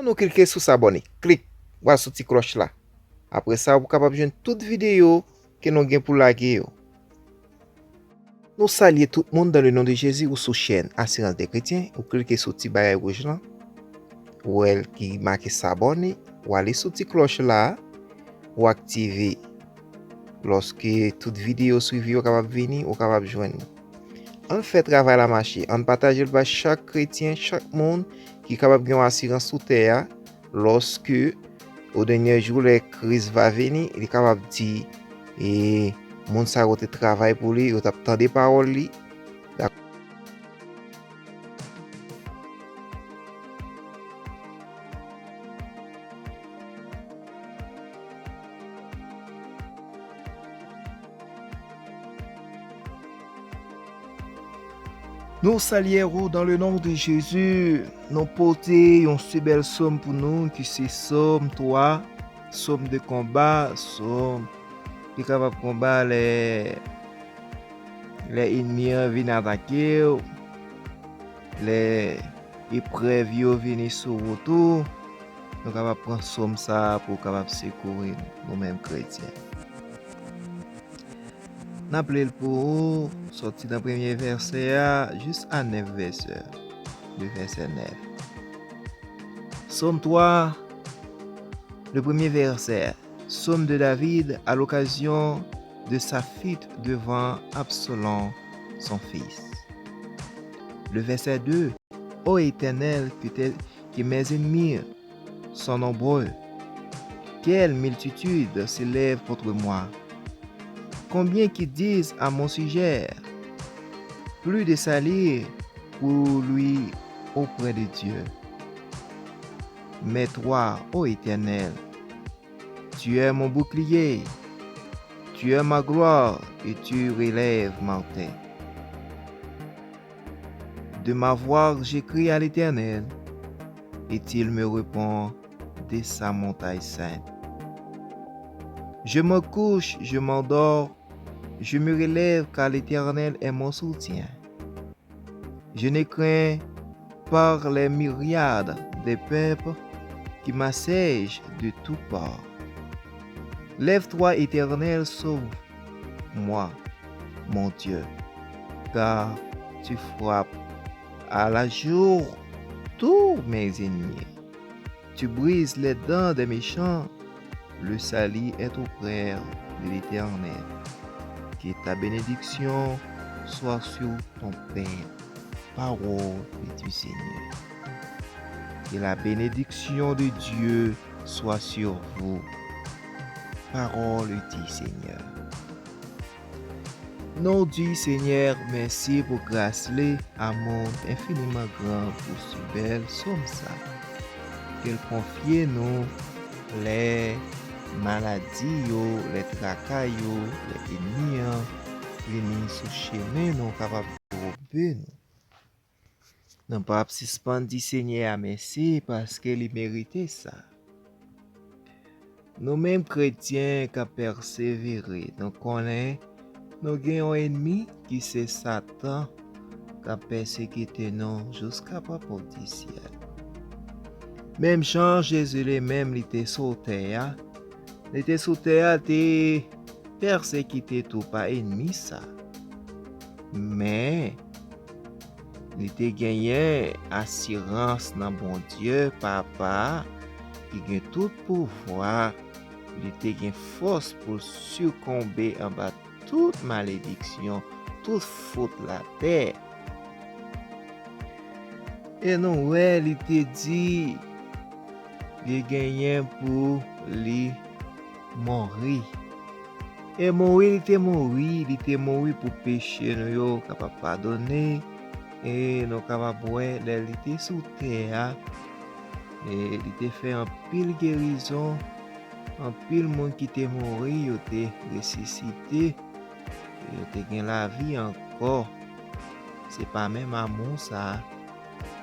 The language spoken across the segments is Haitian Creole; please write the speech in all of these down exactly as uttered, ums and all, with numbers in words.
Nou klike sou s'abonner. Klik. W a sou ti klòch la. Apre sa, ou kapab jwenn tout videyo ke nou gen pou lage yo. Nou salye tout moun dans le nom de Jésus ou sou chèn Asirans de Kretyen, ou klike sou ti bagay wouj lan, ou wè l ki make s'abonner, ou ale sou ti klòch la, ou aktive. Lòske tout videyo swivi yo kapab vini, ou kapab jwenn li. Ann fè travay la mache, ann pataje l bay chak kretyen, chak moun ki kapab gen yon asirans sou tè a, lòske, o dènye jou, lè Kris va vini, li kapab di, e, moun sa yo te travay pou li, yo t ap tande pawòl li. Nou salye w dans le nom de Jésus. Nou pote yon si bèl sòm pou nou, ki se Sòm twa, sòm de konba, sòm ki kapab konba lè, lè ènmi an vin atake w, lè eprèv yo vini sou wout ou. Nou kapab pran sòm sa a pou kapab sekouri nou, nou menm kretyen. N ap li l pou ou, sòti nan premye vèsè a jis a nèf vèsè, le verset neuf. Sòm twa, le premier verset, Sòm de David à l'occasion de sa fuite devant Absalom, son fils. Le verset deux, Ô Éternel, que tes, que mes ennemis sont nombreux. Quelle multitude s'élève contre moi. Combien qui disent à mon sujet, plus de salut pour lui auprès de Dieu. Mais toi, ô Éternel, tu es mon bouclier, tu es ma gloire et tu relèves ma tête. De ma voix, j'écris à l'Éternel, et il me répond de sa montagne sainte. Je me couche, je m'endors, je me relève, car l'Éternel est mon soutien. Je ne crains par les myriades des peuples qui m'assiègent de toutes parts. Lève-toi, Éternel, sauve-moi, mon Dieu, car tu frappes à la joue tous mes ennemis. Tu brises les dents des méchants. Le salut est auprès de l'Éternel. Que ta bénédiction soit sur ton peuple. Parole du Seigneur. Que la bénédiction de Dieu soit sur vous. Parole du Seigneur. Nou di Senyè mèsi pou gras li, amour infiniman gran pou si bèl sòm sa. Ke l konfye nou lè maladi yo, lè traka yo, lè ènmi an vini sou chemen nou, kapab dwobe nou. Nou p ap sispann di Senyè a mèsi paske li merite sa. Nou menm kretyen k ap pèsevere, nou konnen nou gen yon ènmi ki se Satan k ap pèsekite nou jiska pòt di syèl. Menm jan Jezi li menm li te sou tè a, li te sou tè a te pèsekite tou pa ènmi sa. Men, li te genyen asirans nan Bondye Papa a ki gen tout pouvwa. Li te gen fòs pou l sikonbe anba tout malediksyon, tout fot latè. E nou wè li te di li genyen pou li mouri. E mouri li te mouri, li te mouri pou peche nou yo kapab padone. E nou kapab wè lè li te sou tè a, e li te fè anpil gerizon, anpil moun ki te mouri, yo te resisite, yo te gen lavi ankò. Se pa menm amou sa a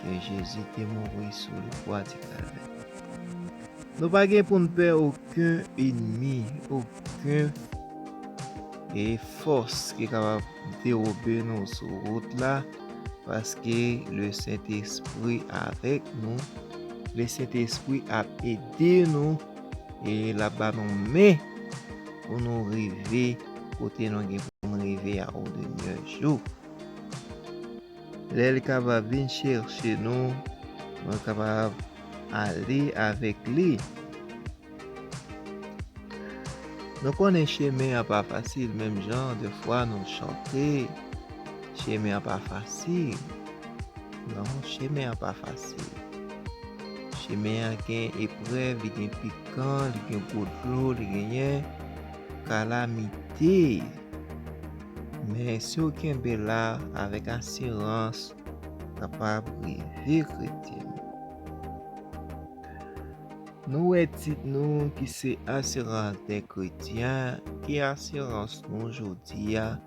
ke Jezi te mouri sou le bwa di Kalvè. Nou pa gen pou n pè okenn ènmi, okenn, e, fòs ki kapab dewobe nou sou wout la, paske le Sentespri avèk nou. Lesentespri ap ede nou e l ap ba nou men pou nou rive kote nou gen pou nou rive a, o dènye jou. Lè li kapab vin chèche nou, nou kapab ale avèk li. Nou konnen chemen an pa fasil, menm jan defwa nou chante, chemen an pa fasil. Non, chemen an pa fasil. Chemen an gen eprèv, li gen pikan, li gen gwo dlo, li genyen kalamite. Men si w kenbe la avèk asirans, w kapab rive, kretyen. Nou wè tit nou ki se Asirans dè kretyen. Ki asirans nou jodi a,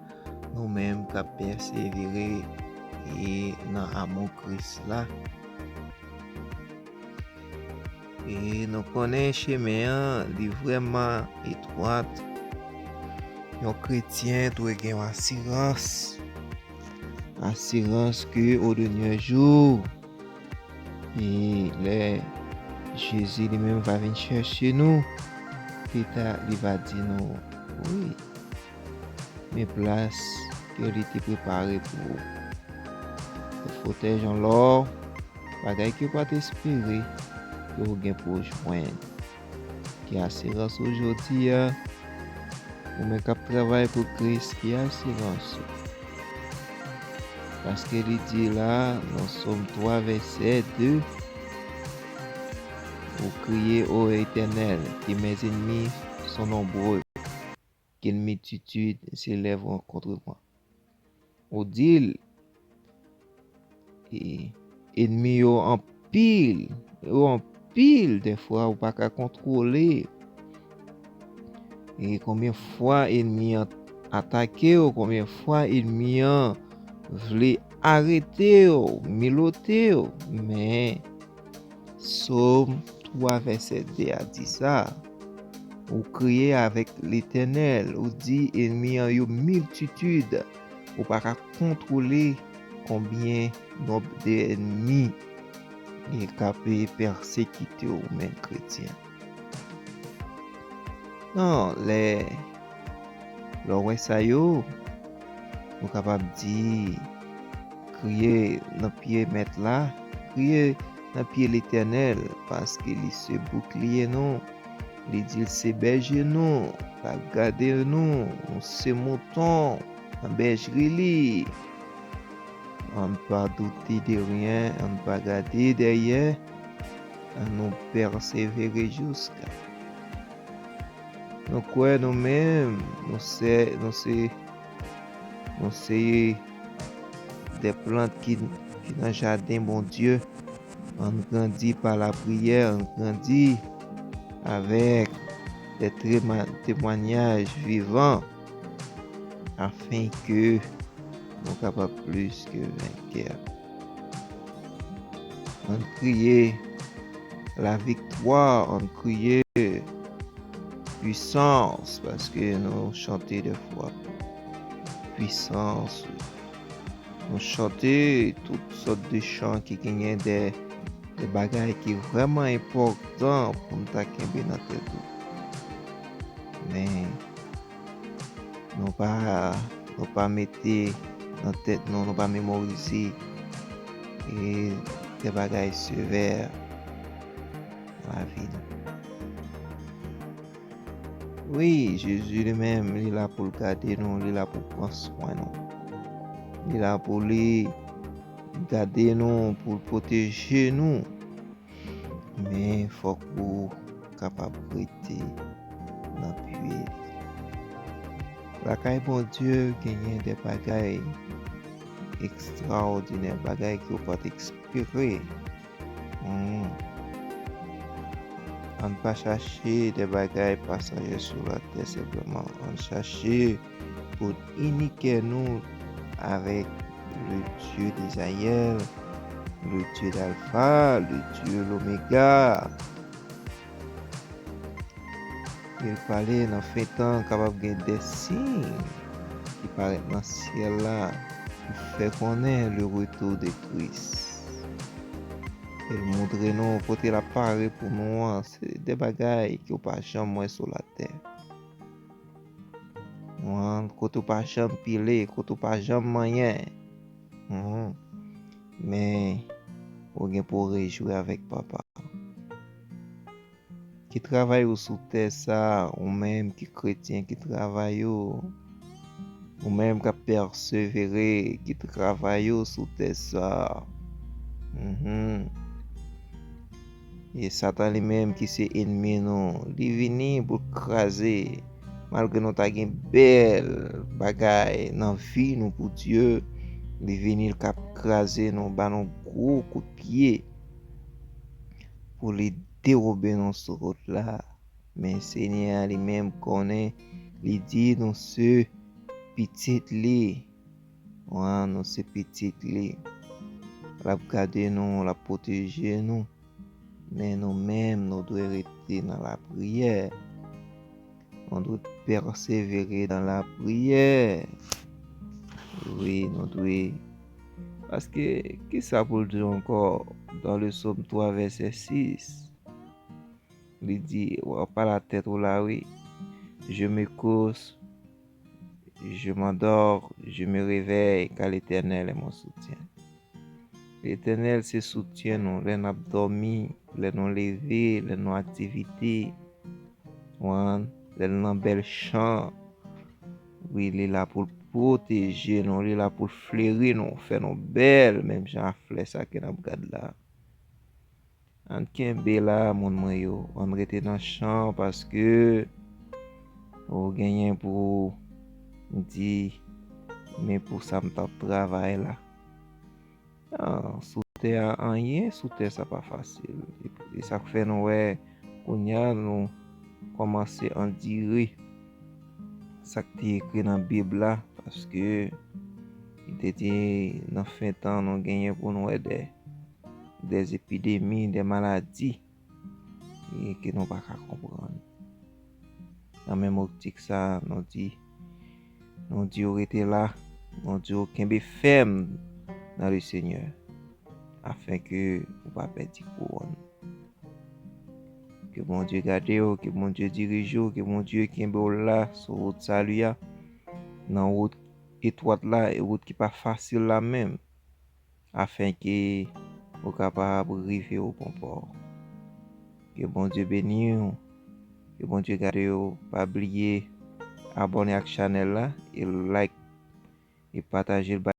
nou menm k ap pèsevere e nan amou Kris la? E nou konnen chemen an, li vrèman etwat. Yon kretyen dwe gen yon asirans. Asirans ke o dènye jou, e lè Jezi li menm va vin chèche nou, pita li va di nou, wi, men plas ke li te prepare pou ou. Fotèy an lò, bagay ke w pa t espere ke w gen pou w jwenn. Ki asirans ou jodi a? Ou menm k ap travay pou Kris, ki asirans ou? Paske li di la, nan Sòm twa, vèsè de, ou kriye, o Etènèl, que mes ennemis sont nombreux, qu'une multitude s'élève contre moi. Ou di l, e, enmi yo anpil, yo anpil, dèfwa ou pa ka kontwole. E konbyen fwa enmi an atake w, konbyen fwa enmi an vle arete w, milote w, men Sòm twa vèsè de a di sa, ou kriye avèk Letènèl, ou di enmi an yo miltitid, ou pa ka kontwole konbyen nonb de enmi e k ap pèsekite w, ou menm kretyen. Non, lè, lè w wè sa yo, nou kapab di, kriye nan pye Mèt la, kriye nan pye Letènèl, paske li se boukliye nou, li di l se bèje nou, l ap gade nou, nou se mouton nan bèjri li. Ann pa doute de ryen, ann pa gade dèyè, ann nou pèsevere jiska. Nou kwè nou menm, nou se, nou se, nou se de plant ki, ki nan jaden Bondye. Ann grandi pa lapriyè, ann grandi avèk de temwanyaj vivan, afenke nou kapab plis ke venkè. Ann kriye laviktwa, ann kriye pwisans, paske nou chante dèfwa pwisans. Nou chante tout sòt de chan ki genyen de, de bagay ki vrèman enpòtan pou n ta kenbe nan tèt nou. Men, nou pa, nou pa mete nan tèt nou, nou pa memorize, e, de bagay sevè nan lavi nou. Wi, Jezi li menm, li la pou l gade nou, li la pou l pran swen nou. Li la pou li gade nou, pou l pwoteje nou. Men fòk ou kapab rete nan pye li. Lakay Bondye genyen de bagay ekstraòdinè, bagay ke w pa t espere. Hmm. Ann pa chache de bagay pasaje sou latè senpleman. Ann chache pou n ini kè nou avèk le Dieu d'Israël, le Dieu d'Alpha, le Dieu l'Oméga. Li pale nan fen tan kapab gen de siy ki parèt nan syèl la pou fè konnen le retour de Christ. E l montre nou kote l ap pare pou nou an, se de bagay ke w pa janm wè sou latè. Ou an, kote w pa janm pile, kote w pa janm manyen. Mhm. Men, ou gen pou w rejwi avèk Papa. Ki travay ou sou tè sa, ou menm ki kretyen, ki travay ou, ou menm k ap pèsevere, ki travay ou sou tè sa. Mhm. E Satan li menm ki se ènmi nou, li vini pou l kraze. Malgre nou ta gen bèl bagay nan vi nou pou Dye, li vini, l k ap kraze nou, ba nou gwo kout pye pou li dewobe nou sou wout la. Men Senyè a li menm konnen, li di nou se pitit li. Wi, nou se pitit li. L ap gade nou, l ap pwoteje nou. Men nou menm, nou dwe rete nan lapriyè. Nou dwe pèsevere nan lapriyè. Wi, nou dwe. Paske, kisa pou l di ankò dans le Psaume twa, vèsè sis? Li di, w ap pale a tèt ou la, wi. Je me couche, je m'endors, je me réveille, car l'Éternel est mon soutien. Letènèl se soutyen nou lè n ap dòmi, lè nou leve, lè nou aktivite. Wan, lè n nan bèl chan. Wi, li la pou l pwoteje nou, li la pou l fleri nou, fè nou bèl, menm jan a flè sa ke n ap gad la. Ann kenbe la, moun mwen yo. Ann rete nan chan paske ou genyen pou w di, men pou sa m t ap travay la. Ah, sou tè a, anyen sou tè sa pa fasil. E, e sa k fè nou wè kounye a nou kòmanse andire sa k te ekri nan Bib la, paske li te di nan fen tan nou genyen pou nou wè de, de epidemi, de maladi e ke nou pa ka konprann. Nan menm optik sa, nou di, nou di w rete la, nou di w kenbe fèm nan le Senyè, afin ke ou pa pèdi kouwòn. Ke Bondye gade w, ke Bondye dirije w, ke Bondye kenbe w la sou wout sali a, nan wout etwat la e wout ki pa fasil la menm, afin ke ou kapab rive o bon pò. Ke Bondye beni w, ke Bondye gade w. Pa bliye abòne ak chanèl la e like e pataje l bay